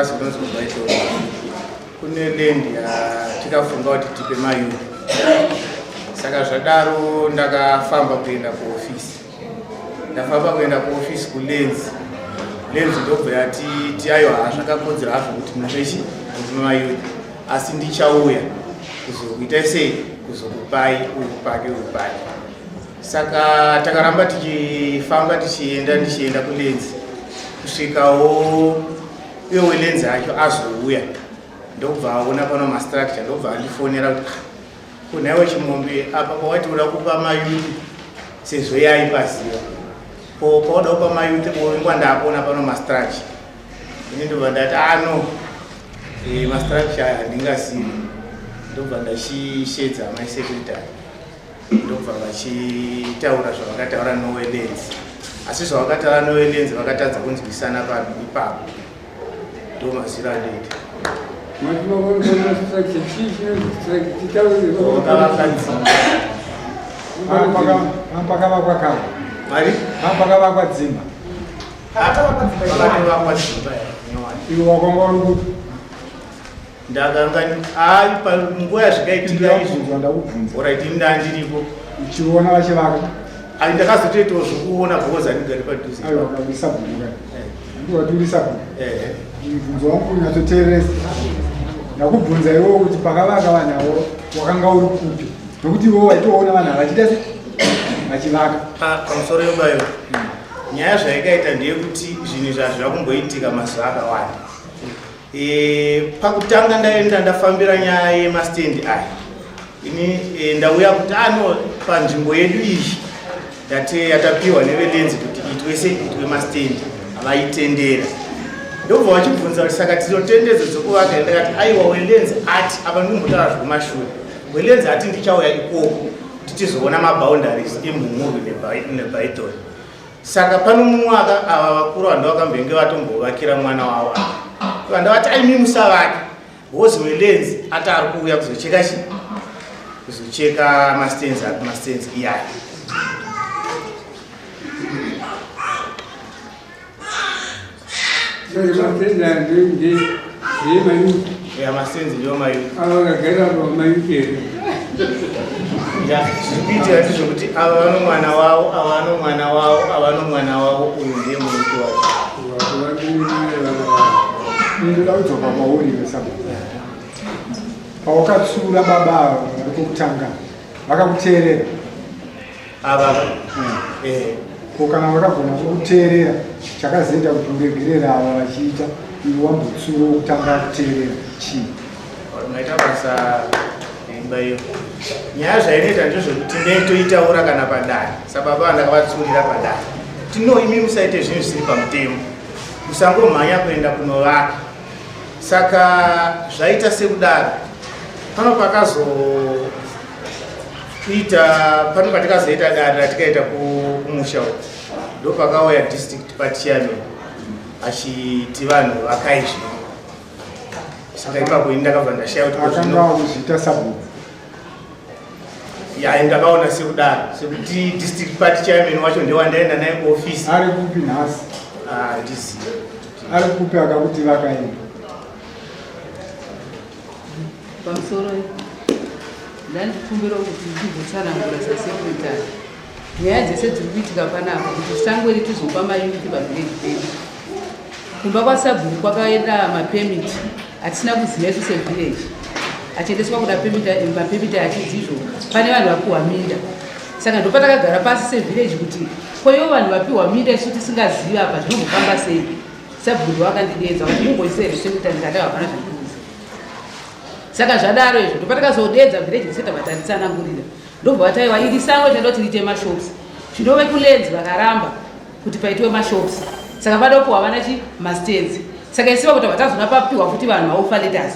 kupurazi kunonzi kuBaitoni kune land yatikafunga kuti tipe mayouth. Saka zvadaro ndakafamba kuenda kuofisi. Ndafamba kuenda kuofisi kuLands. Lands ndobva yati ti aiwa zvakakodzera hazvo kuti mupechi mupe mayouth. Asi ndichauya kuzokuitai sei kuzokupai uyu pake uyu pake. Saka takaramba tichifamba tichienda ndichienda kuLands kusvikawo uyo weLands acho azouya ndobva aona pano mastructure ndobva andifonera kuti ah, kunhaiwe Chimombe apa pawati uda kupa mayouth sezvo yaipaziva po pauda kupa mayouth oingwa ndakuona pano mastructure ini ndobva ndati ano ah, mastructure aya handingazivi ndobva ndachishedza mai secretary ndobva vachitaura zvavakataura noweLands asi zvavakataura noweLands vakatadza kunzwisana ipapo ndo maziro andoita. Pakavakwa kare mari pakavakwa dzimba. Pakatovakwa dzimba nyowani. Iwe wakanga uri kupi? Ndakanga ai panguva yazvikaitika izvi. Ndakubvunza, ndakubvunza. Alright, ini ndandiripo. Uchiona vachivaka? Ai, ndakazotoitawo zvokuona because handigari padhuze. Aiwa, urisabhuku, ndiwati uri sabhuku. Ehe. Mubvunzo wangu unyatsoteeresa. Ndakubvunza iwewo kuti pakavaka vanhu avo wakanga uri kupi, nokuti iwewo waitoona vanhu ava vachiita se vachivaka. Pamusoro yebayo nyaya zvaikaita ndeyekuti zvinhu izvi hazvina kumboitika mazuva akawanda. Pakutanga ndaenda ndafambira nyaya yemastendi aya ini ndauya kuti ano panzvimbo yedu iyi yatapiwa neveLands kuti itwe se itwe mastendi vaitendera ndobva vachibvunza kuti saka tinotendedzo dzokuvaka. Ndakati aiwa, weLands ati apa ndikumbotaura zvekumashure, weLands ati ndichauya ikoko kuti tizoona maboundaries eMhumurwi neBaitoni. Saka pano mumwaka ava vakuru vanhu vakambenge vatombovakira mwana wavo ava vandavati aimi musavake because weLands ati ari kuuya kuzocheka chi kuzocheka mastands api mastands iyayo. Ya, mastands ndiyo mayouth. Ya, zviri kuitika ndezvekuti ava vano mwana wavo, ava vano mwana wavo, ava vano mwana wavo, uyu ndiye muyouth wacho. Ndoda kudzoka kwauri iwe sabhuku. Pawakatsura baba ava vari kwekutanga vakakuteerera? Ava? Eh. Ko kana vakagona kukuteerera, chakazoita kuti uregerere ava vachiita iwe wambotsura wokutanga kuteerera chii? Maita basa imba iyo. Nyaya zvainoita ndezvekuti ndetoitaura kana padare sababa vandakavatsurira padare tino imi musaite zvinhu zvisiri pamutemo, musangomhanya kuenda kunovaka. Saka zvaita sekudaro pano pakazoita pano patikazoita dare ratikaita kumusha uku ndo pakauya district party chairman achiti vanhu vakai zvino. Saka ipapo ini ndakabva ndashaya kuti akanga wakuzviita sabhuku. Ya, ndakaona sekudaro sekuti district party chairman wacho ndewandaenda naye kuofisi. Ari kupi nhasi? Handizivi. Ari kupi akakuti vakaenda? Pamusoro, ndandikumbira kuti ndimbotsanangura sasecretary nyaya dzese dziri kuitika panapa kuti sangweri tizopa mayouth pavillage pedu. Kumba kwasabhuku kwakaenda mapermit atisina kuziva isu sevillage, achiendeswa kuda mapermit achidzizvo pane vanhu vapiwa minda. Saka ndopatakagara pasi sevillage kuti koivo vanhu vapiwa minda isu tisingazivi apa zvinombofamba sei? Sabhuku wakandidedza vakati mumboisa here secretary, ndikati hapana zvandikuziva. Saka zvadaro izvo ndopatakazodedza village rese tabva taritsanangurira ndobva vataiwa iri sango chada kuti riite mashops. Zvinove kuLands vakaramba kuti paitwe mashops, saka vada kupiwa vana chi mastands. Saka isiva kuti vatazona papiwa futi vanhu vaoffer letters.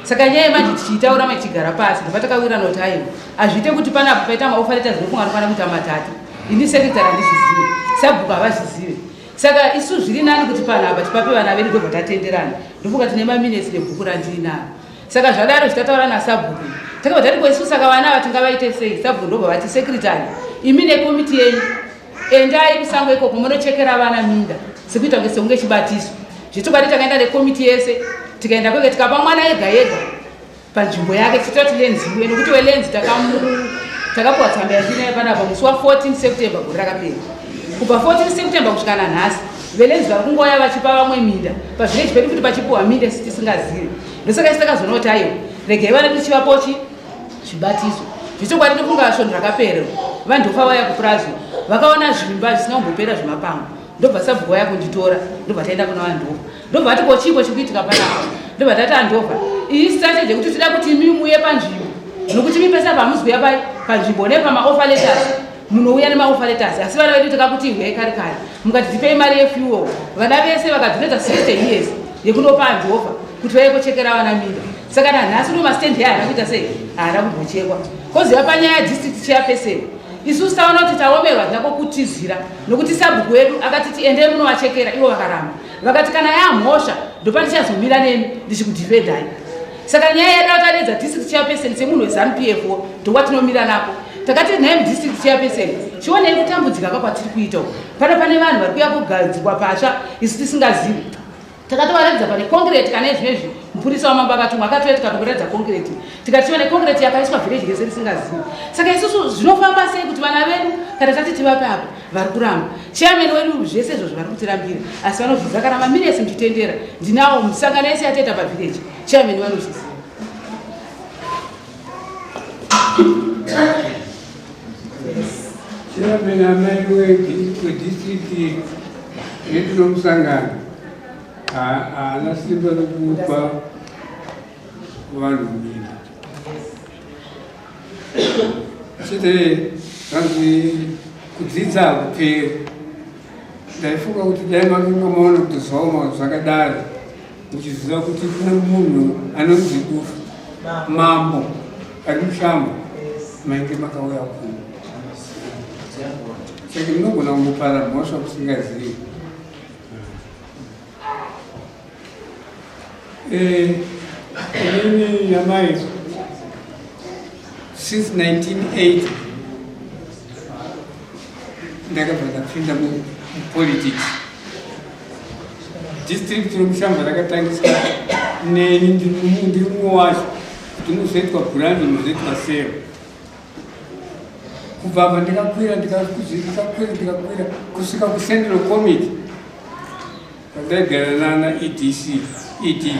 Saka nyaya yemanje tichiitaura machigara pasi ndopatakawirana kuti aiwa hazviite kuti panapa paita maoffer letters, ndofunga anofanira kuita matatu. Ini secretary handizvizive, sabhuku havazvizive. Saka isu zviri nani kuti panapa tipape vana vedu ndobva tatenderana. Ndofunga tine maminutes nebhuku randinaro. Saka zvadaro zvitataura nasabhuku takabva tati ko isu saka vana ava tingavaite sei? Sabhuku ndobva vati secretary imi nekomiti yenyu endai kusango ikoko munochekera vana minda sekuita kunge sekunge chibatiso. Zvechokwadi takaenda nekomiti yese tikaenda kwege tikapa mwana yega yega panzvimbo yake tichitoti lenzi iwe nekuti welenzi takapuwa tsamba yandinayo panapa musi wa 14 September gore rakapera. Kubva 14 September kusvika nanhasi velenzi vari kungouya vachipa vamwe minda pavhileji pedu kuti pachipuwa minda isu tisingazivi. Ndosaka isu takazoona kuti aiwa regai vana tichivapochi zvibatiso. Zvechokwadi ndofunga svondo rakapera vandofa vaya kupurazi vakaona zvimba zvisina kumbopera zvemapango ndobva sabhuku vaya kunditora ndobva taenda kuna vandova ndobva vati ko chiiko chikuitika panapa ndobva tati andova iyi strategy yekuti tida kuti imi muye panzvimbo nokuti imi pese apa hamuzi kuya pai panzvimbo nepamaoffer letters munouya nemaoffer letters asi vana vedu takakuti ihwei kare kare mukati tipei mari yefuel vana vese vakadoneta 60 years yekunopa andova kuti vaiye kochekera vana minda saka nanhasi uno mastand haana kuita sei haana kumbochekwa koziva panyaya district chairperson isusu taona kuti taomerwa hatina kwokutizira nokuti sabhuku wedu akatiti endei munovachekera ivo vakaramba vakati kana yamhosva ndopandichazomira nemi ndichikudhifendai saka nyaya yedu akaredza district chairperson semunhu wezanu p f wo ndokwatinomira nako takati nhai mudistrict chairperson chionei kutambudzika kwakwatiri kuita uku pano pane vanhu vari kuya kugadzikwa patsva isu tisingazivi takatovaratidza pane concrete kana izvezvi mupurisa wamambo akatumwa akatouya tikatokuratidza concrete tikati tione concrete yakaiswa village rese risingazivi saka isusu zvinofamba sei kuti vana vedu kana tati tivape apa vari kuramba chairman wedu zvese izvozvo vari kutirambira asi vanozviziva kana maminesi muchitendera ndinawo musangano yese yatoita pavillage chairman vanozviziva. Chairman amai wedistrict yedu nomusangano haana simba rokupa vanhu minda chete zvanzi kudzidza hakuperi ndaifunga kuti dai makanga maona kuti zvaoma zvakadaro muchiziva kuti kune munhu anonzi dufu mambo ari mushambo mainge makauya kuno saka munogona kungopara mhosva musingazivi eh, inini yamai since 1980 ndakabva ndapinda mupolitics district romushamba rakatangiswa neni ndiri mumwe wacho kuti muzoitwa brand muzoitwa sero kubva apa ndikakwira ndikakwira ndikakwira kusvika kucentral committee pandaigara nana edc ed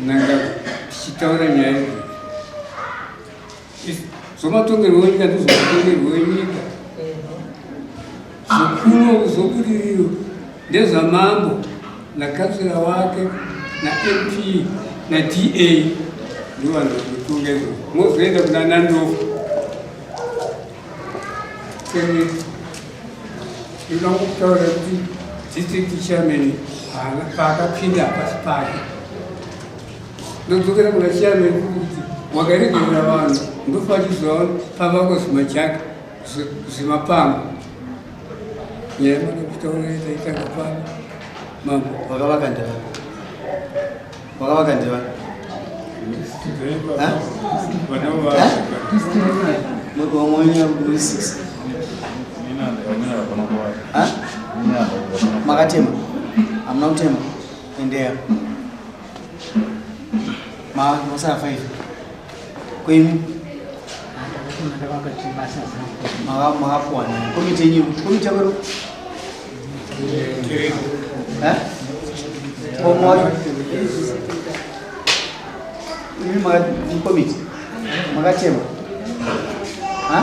nanga tichitaura nyaya idzi zvomatongerwo enyika ndozvomatongerwo enyika zvokuno zvobudiriro ndezvamambo nakansela wake namp nada ndovanhu vanotonga izvo mozoenda kuna nandofu Ndinoda kutaura kuti district chairman haana paakapinda hapasi pake. Ndodzokera kuna chairman kuti wakaregerera vanhu ndofachiziva pavakwa zvimajaka zvimapanga. Nyaya yamada kutaura taitanga pano mambo. Wakavaka ndeva. Wakavaka ndeva. Makatema? Hamuna kutema? Endeya. Masara 5. Kwemi? Makapuwa nani? Komiti yenyu, komiti yako? Eh? Imi komiti makatema? Ha?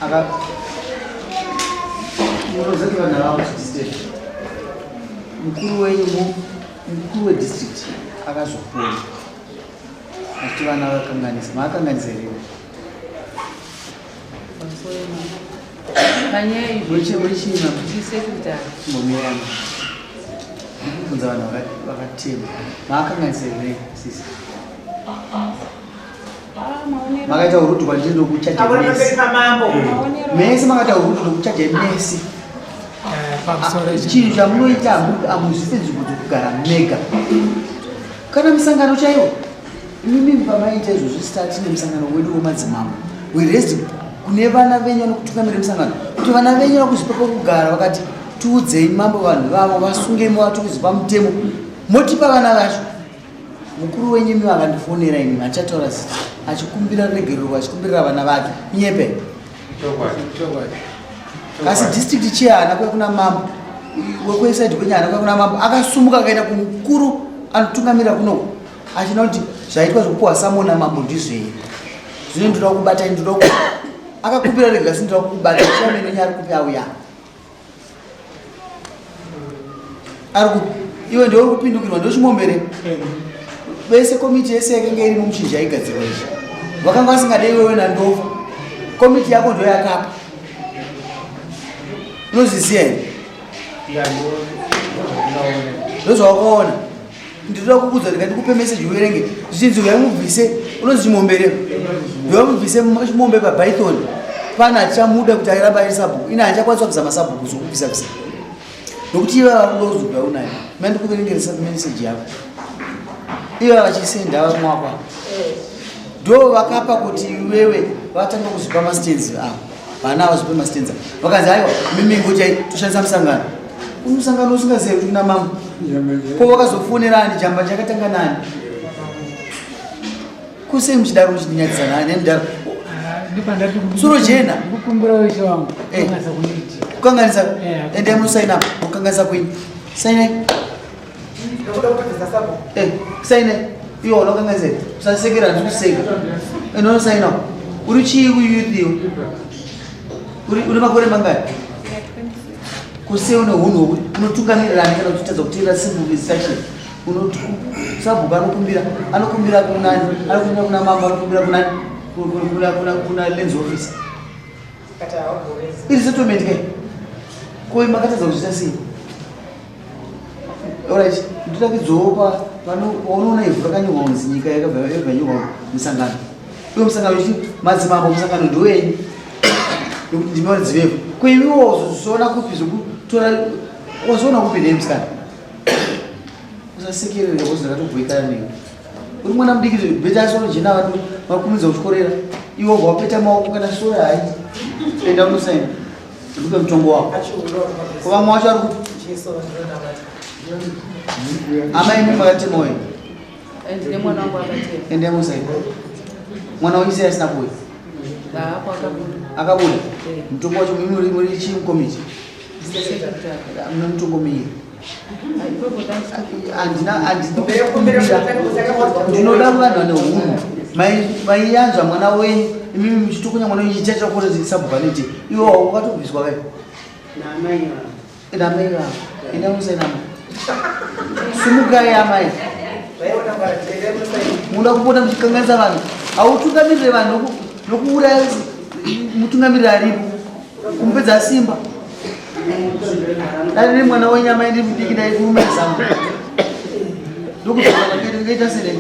Aka munozati vanhu ava kuti mukuru wenyu mukuru wedistrict akazopona achiti vana vakanganisa maakanganisa here panyaya kubvunza vanhu vakatema maakanganisa here sisi makaita urutu kwandiri ndokuchaja mese mese makaita urutu ndokuchaja mese chinhu chamunoita hamuzvise nzvimbo dzokugara mega kana musangano chaiwo imimi pamaiita izvozvi sita tine musangano wedu wemadzimambo we raised Kune vana venyu vanokutungamirira musangano kuti vana venyu vakuzipa pokugara vakati tiudzei mambo vanhu vavo vasungemo vatikuzipa mutemo motipa vana vacho. Mukuru wenyu imi vakandifonera imi achataura zita achikumbira ruregerero achikumbirira vana vake nyepe. Kasi district chair haana kuya kuna mambo wekwesaidi kwenyu haana kuya kuna mambo akasumuka akaenda kumukuru anotungamirira kunoko achina kuti zvaitwa zvekupuwa samona mambo ndizvo here zvino ndinoda kubata ndinoda akakumbira rega asi ndinoda kukubata chairman wenyu ari kupi auya ari kupi iwe ndiwe uri kupindukirwa ndiwe chimombere vese komiti yese yakanga iri mumuchinji yaigadzirwa izvi vakanga vasingade iwewe nandova komiti yako ndo yakapa unozviziva here ndozvawakaona ndinoda kukuudza ndikati kupe message uverenge zvichinzi uyai mubvise unonzi chimombere uyai mubvise chimombe pabython pana hatichamuda kuti airamba ari sabhuku ini handichakwanisa kubvisa masabhuku zokubvisa bvisa nokuti iva vakuda kuzobva unayo ma ndikuverengeresa message yavo iva vachisenda vamwe wako ndo vakapa kuti iwewe vatanga kuzvipa mastands avo vana ava zvipe mastands vakanzi aiwa mimingo chai toshandisa musangano umusangano usingazivi kuti kuna mambo ko vakazofonera ani jamba chakatanga nani kusei muchidaro muchidinyadzisa nani nemudaro suro jena eh. kukanganisa endai munosaina kukanganisa kwenyu sainai Eh, saina iwe unokanganisa here usasekera handisi kuseka ende unosaina uri chii kuyouth iwe uri makore mangani kusei une hunhu hwokuti unotungamirira ani kana uchitadza kuteerera simple instruction sabhuku anokumbira anokumbira kunani anokumbira kuna mambo anokumbira kunani kuna lands office iri settlement kai ko makatadza kuzviita sei Alright, ndirakidzowo pa pano unoona ivhu rakanyorwa kunzi nyika yakabva yanyorwa musangano. Uyo musangano uchi madzimambo musangano ndowenyu. Nekuti ndimi varidzi vevhu. Ko iwewo wazozoona kupi zvekutora wazoona kupi nhai musikana? Usasekerere because ndakatobhoikana newe. Uri mwana mudiki beta soro jena vanhu vakumidza kuchikorera. Iwe wabva wapeta maoko kana soro haiti. Enda unosaina. Ndipe mutongo wako. Ko vamwe wacho ari kupi? Amai imi makatema uyu. Ndine mwana wangu akatema. Endai musaina. Mwana wenyu sei asina kuuya? Hapo akabuda. Akabuda. Mutongo wacho mimi muri muri chii mukomiti? Mune mutongo miiri. Handina handina ndinoda vanhu vane hunhu. Maiyanzva mwana wenyu imimi muchitokonya mwana wenyu chichacha kota sabhuku anoite iwe wakatobviswa kai namai vavo enda musaina simukai amai munoda kupota muchikanganisa vanhu hautungamirire vanhu nokuuraya mutungamiriri aripo kumupedza simba dai ndiri mwana wenyama ndiri mudiki ndaikuruma zangu ndokuzvaaita serei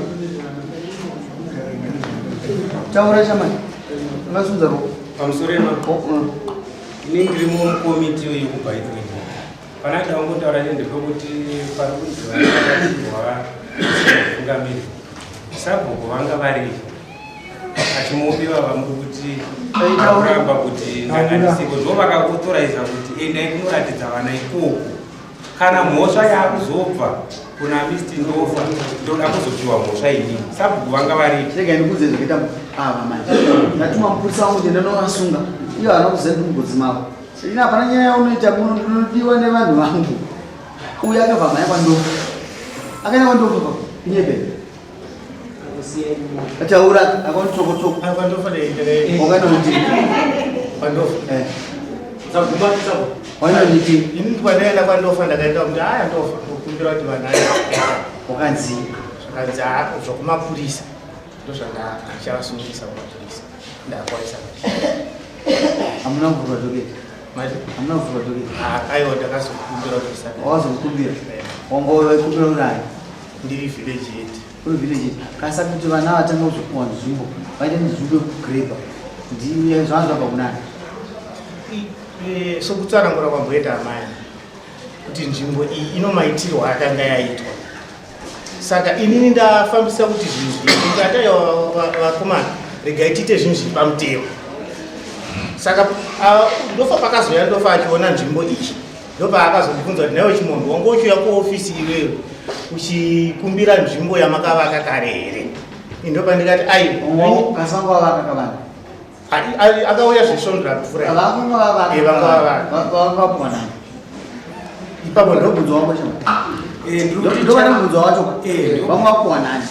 taura chamai ungasunza ruoko pamusoro yemaboko ini ndiri mukomiti iyo yekubaitwin pana ndaungotaura nende pekuti pari kunzi vaairwa tungamiri sabhuku vanga varipo achimupi vava muri kuti kuramba kuti ndanga ndisiko ndo vakakutoraiza kuti endai kunoratidza vana ikoko kana mhosva yaakuzobva kuna Mr Ndofa ndoda kuzopiwa mhosva ini sabhuku vanga varipo rega ndikuudze zvakaita ava manje ndatuma mupurisa wangu kuti ndinovasunga iyo haana kuziva ndi mugodzi mavo ini hapana nyaya yaunoita muno ndinodiwa nevanhu vangu uyu akabva mhanya kwandofa akaenda kwandofa pa kunyebe ataura akanotsokotsoko wakanoti ini kwandaenda kwandofa ndakaenda kuti aya ndofa ndokumbira kuti vanhu aya wakanzi zvakanzi haa kubva kumapurisa ndozvandachavasungisa kumapurisa ndakwaisa hamuna kuvhurwa doketi hamuna kuvhurwa doketi aiwa ndakazokumbira kuti wazokumbira wanga waikumbira urayi ndiri village head uri village head kasa kuti vana vatanga kuzopuwa nzvimbo vaite nzvimbo yekugreba ndiye zvanga zvabva kunani sokutsanangura kwamboita amai kuti nzvimbo iyi inomaitirwo akanga yaitwa saka inini ndafambisa kuti zvinhu zviri ndikati aiwa vakomana regai tiite zvinhu zviri pamutemo. Saka ndofa pakazouya ndofa achiona nzvimbo iyi, ndopaakazondibvunza kuti naiwe Chimombe wanga uchiuya kuofisi iweyo uchikumbira nzvimbo yamakavaka kare here? Ndopa ndikati aiwa. Kasanga wavaka kavana. Akauya zvesvondo rapfuura. Vanga vavaka. Eh, vanga vavaka. Vanga vapuwa nani? Ipapo ndobvunzo wako chama. Eh, Ndobva ndobvunzo wacho. Vanga vapuwa nani?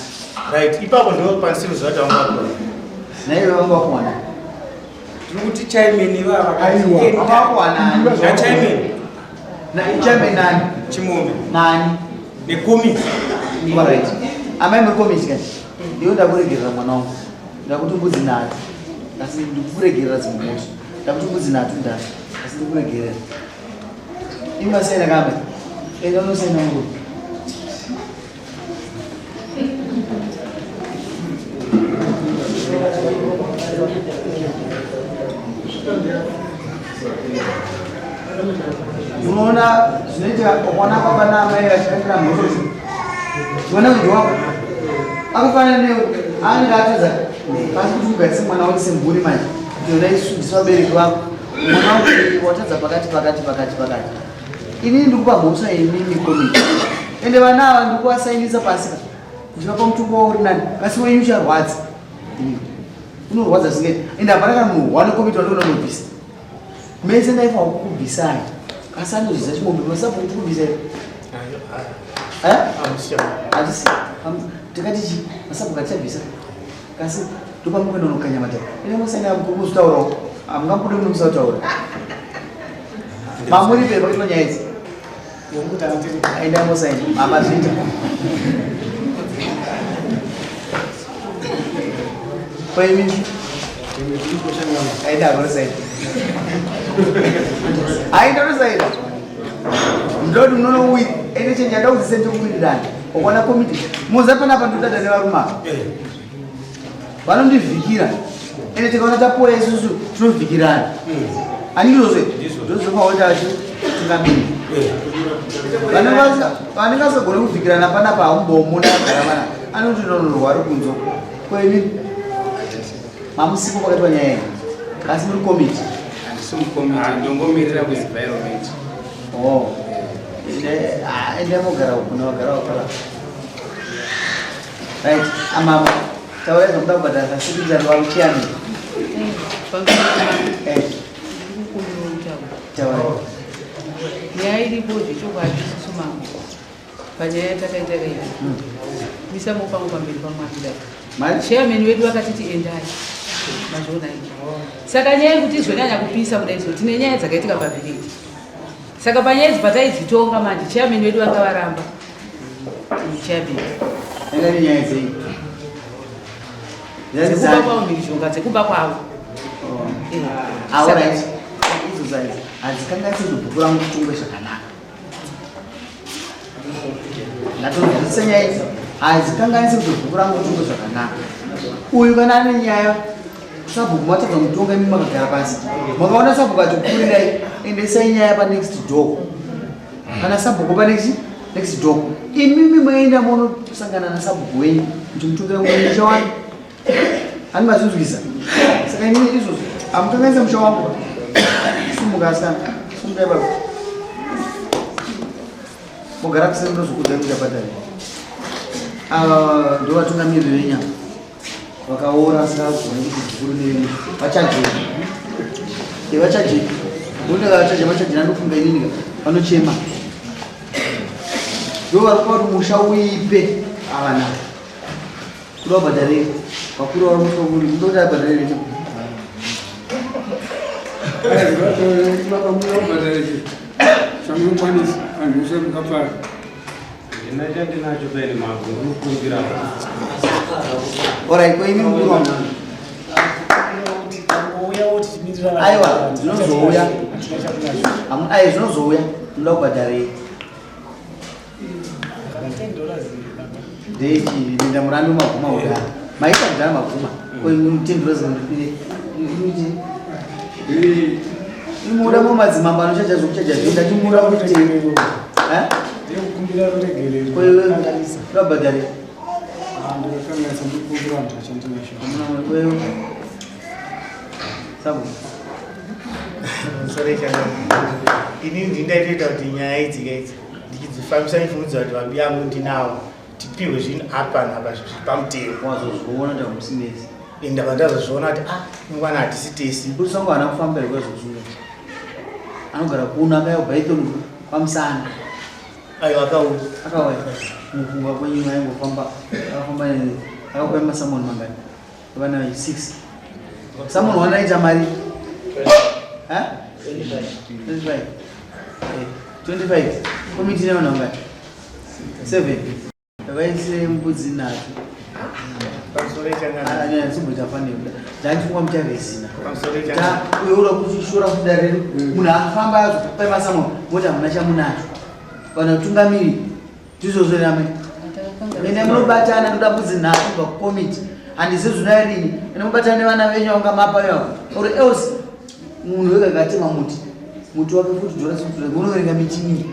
Right, ipapo ndo panisiri kuziva kuti vanga vapuwa. Naiwe vanga vapuwa nani? Tiri kuti chairman ivava. Aiwa. Vanga vapuwa nani? Na chairman. Na chairman nani? Chimombe. Nani? Nekomiti. Alright. Amai muri komiti kani? Iwe ndakuregerera mwana wangu. Ndakuti mbudzi nhatu. Asi ndikukuregerera dzimwe mhosva. Ndakuti mbudzi nhatu ndatu. Asi ndikuregerera. Imi masaina kambe. Enda unosaina muru. Unoona zvinoitika ukaona baba naamai vachipindira mhosva mwana uyu wako akafanana newe anenge atadza pasi kuti ugarise mwana wake semhuri manje kuti yona isu ndisu vabereki vako mwana wako watadza pakati pakati pakati pakati inini ndikupa mhosva imimi komiti ende vana ava ndikuvasainisa pasi ka ndichivapa mutongo wavo uri nani kasi wenyu ucharwadza unorwadza zvisingaiti ende hapana kana munhu one komiti wandiona unobvisa mese ndaifanwa kukubvisai asi anozvisa chimombe masapo kuti kubvisai hatisi tikati chi masapo katichabvisa kasi ndopamukuenda unokanya matare ine musaina kuzvitaurawo hamungabude muno musataura mamuripe pakaitwa nyaya idzi aenda musaina hamazviita kwaimi aenda kunosaina aenda kunosaina ndoti munonowira ende chenje ada kudzise ndikuwirirana ukaona komiti muza panapa ndodada nevarume ava vanondivhikira ende tikaona tapoya isusu tinovhikirana handizvozve ndozofaota achitungamiri vanenge vasagone kuvhikirana panapa haumbomuona agara vana anoti nonorwa ari kunzo kwemi mamusipo pakati panyaya iyi asi muri komiti Handisi mukomiti, ndongomirira kuenvironment. Oh. Ende mogara uku nevagara wakala. Right, amama. Taurai zvamuda kubhadhara sasekretary wavo chairman. Eh, taurai. Nyaya iripo zvechokwadi isusu mambo panyaya yatakaita rei misa maoko angu pamberi pamwari kudai. Mari? Chairman wedu akatiti endai mazviona izvi. Saka nyaya yekuti izonyanya kupisa kudai so tine nyaya dzakaitika pavhireji. Saka panyaya idzi pataidzitonga manje chairman wedu vanga varamba. Chairman. Enda nenyaya dzei? Nyaya Dzekuba dzani? kwavo mhirizhonga dzekuba kwavo. Oh. Eh. Ah, Saka- alright. Idzo dzai hadzikanganisi kuti bhuku rangu ritongwe zvakanaka. Ndatonzwisisa nyaya idzi hadzikanganisi kuti bhuku rangu ritongwe zvakanaka. Uyu kana ane nyaya sabhuku matadza mutonga imi makagara pasi makaona sabhuku achikurirai endesai nyaya panext door kana sabhuku panext next door imimi maenda monosangana nasabhuku wenyu kuti mutongera musha wani hani mazvinzwisa saka inini izvozvo hamukanganisa musha wangu sumuka asikana sumukai baba mogara kuseni ndozvokudzai muchabhadhara ava ndo vatungamiriri venyama vakaora vasingagoni kuti zvikuru nevene vachajeka vachajeka unenge vachaje vachajena ndofunga inini ka vanochema ndo vari kupa kuti musha uipe avana kuda kubhadharei vakuru vari musha uri ndokuti abhadharei necho Chamunokwanisa vanhu vese mukapara. Ndina chandinacho paine mambo ndinokumbira. Orai ko imi mukuru wangu. Aiwa zvinozouya. Ai zvinozouya. Munoda kubhadharei? Ndechi ndenda murambi maguma kudhara. Maita kudhara maguma. Ko imi $10 mundipire. Imuda mo madzimambo anochaja zvokuchaja zvinhu ndachimura kuti eh? Ndikukumbira ruregerero. Ko iwe urabhadhare. Ndakakanganisa ndikukumbira vanhu vachandinasho. Wewe. Sabu. Sorry changa. Ini ndindaitoita kuti nyaya idzi kaidzi ndichidzifambisa ndichiudza kuti vabi yangu ndinawo tipihwe zvinhu apa napa zviri pamutemo. Wazozviona kuti hamusi mese. Ndabva ndazozviona kuti ah ingwana hatisi tese. Mupurisa wangu haana kufamba here kwazozviona. Anogara kuno akauya kuBython kwaMusana. Aiwa akauya. Akauya. Mufunga kwenyu aingofamba akafamba akakupa masamoni mangani? Vana 6. Samoni wanaita mari? Ha? 25. 25. 25. Komiti ine vanhu vangani? 7. Vaise mbudzi nhatu. Pamusoro changana. Simboita fanira. Ndandifunga mucharesina. Pamusoro changana. Uyo uda kushora kudare redu. Munhu afamba azokupai masamoni moti hamuna chamunacho. Vanhu vatungamiri ndizvozvo here amai? Ende munobatana ndoda mbudzi nhatu kubva kukomiti. Handizivi zvinouya rini. Ende mubatana nevana venyu vanga mapa ivavo. Or else munhu wega akatema muti. Muti wake futi dhora sikutura. Munoverenga miti mini.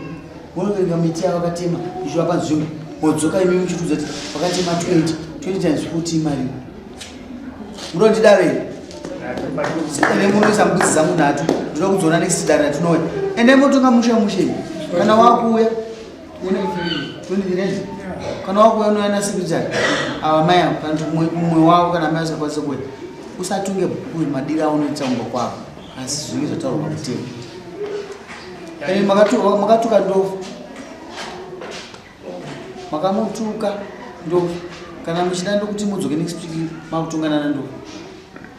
Munoverenga miti yavakatema ichivapa nzvimbo. Modzoka imi muchitiudza kuti vakatema 20. 20 times 40 imari. Munoda ndidaro here? Ende munoisa mbudzi dzangu nhatu. Ndoda kudziona next dare ratinouya. Ende motonga mushe mushe. Kana wakuuya kana wakuuya unouya nasekretary ava mai avo kana kuti mumwe wavo kana mai asakwanisa kuuya usatunge bhuku madiro aunoita kumba kwavo asi zvinenge zvataurwa pamutemo. Ende makatuka ndofu makamutuka ndofu kana muchida ndokuti mudzoke next week makutongana nandofu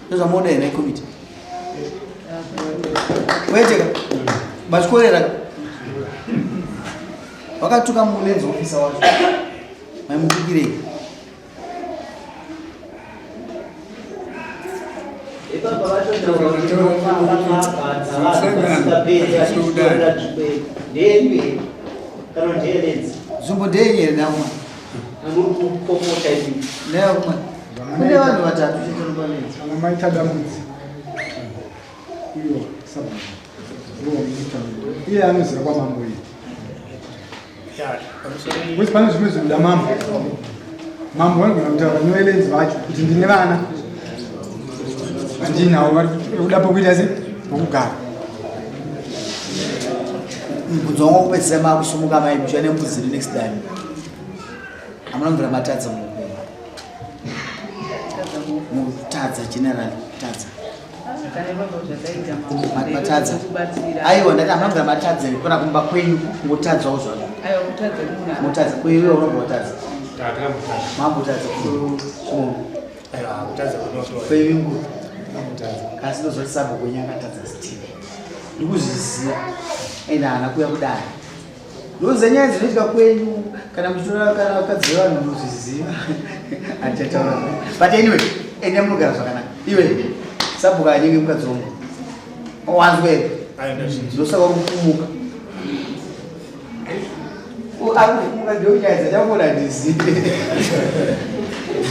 ndozvamuoda here committee weteka matyorera vakatuka mulenzi officer wacho maimutukirei Nzvimbo ndeyenyu here naumwe? Neumwe. Kune vanhu vatatu chete nopalenzi. Kana maita dambudziko uyo sabhuku iye anoziva kwamambo iye. Because pane zvimwe zvinoda mambo. Mambo vanogona kutaura nevelenzi vacho kuti ndine vana vandinawo vari kuda pokuita se pokugara. Mubvunzo wangu wekupedzisira makusumuka mai muchiva nembudzi dziri next time. Hamuna kubvira matadza muupenyu. Mukutadza generally kutadza. Matadza. Aiwa ndati hamuna kubvira matadza here kana kumba kwenyu kungotadzawo zvazvo. Motadza kwewe unobva watadza. Mambotadza kwevingu. Kasi ndozoti sabhuku wenyu akatadza Steve. Ndikuzviziva. Ende haana kuuya kudare. Ndoziva nyaya dzinoitika kwenyu kana muchitora kana vakadzi vevanhu munozviziva. Handichataura. But anyway, ende munogara zvakanaka. Iwe sabhuku anyenge mukadzi wangu. Wanzwa here? Ndosaka uri kufumuka. Ari kufumuka ndio nyaya dzachakuona handizivi.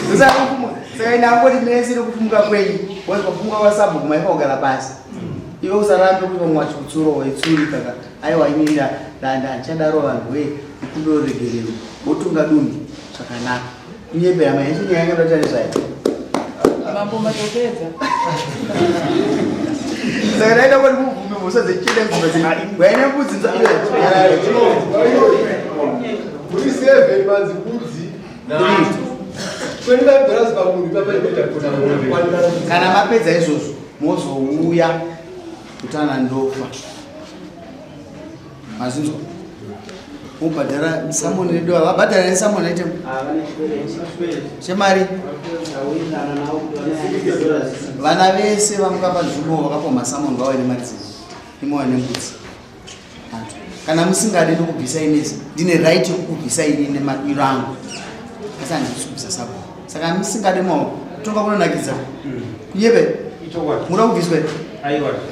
Ndosaka kufumuka. Saka ine angoti mese nekufumuka kwenyu. Wazwa kufumuka kwasabhuku maifa kugara pasi. Iwe usarambe kuti vamwe vachikutsura waitsurika ka. Aiwa imirira danda handichadaro vanhu wee mukumbiro ruregerero wotunga dunhu zvakanaka kunyepera mai yacho nyaya yanga ndotaura zvayo Mambo matopedza. Saka ndaida kuti mubvume mhosva dzechida kudzimba dzenyu waine mbudzi Muri seven manzi mbudzi 25 dollars pamunhu ipapa inoita kuna kana mapedza izvozvo mozouya kutana ndofa mazinzwa mobhadhara samoni redu ava vabhadhara here samoni aite chemari vana vese vamukapa nzvimbo vakapiwa masamoni vauye nemari dzenyu imauya nembudzi Antu, kana musingade ndokubvisa inesi ndine right yekukubvisa ini nemadiro angu asi handisi kubvisa sabo saka musingade maoko kutonga kunonakidza kunyebe muda kubviswa here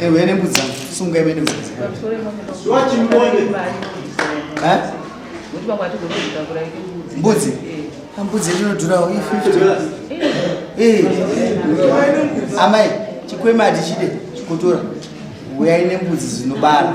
Ewe nembudzi dzangu sunga ime nembudzi Eh? Mbudzi? Mbudzi yedu inodhurawo i50. Eh. Amai, chikwema hatichide chikotora. Uyai nembudzi dzinobara.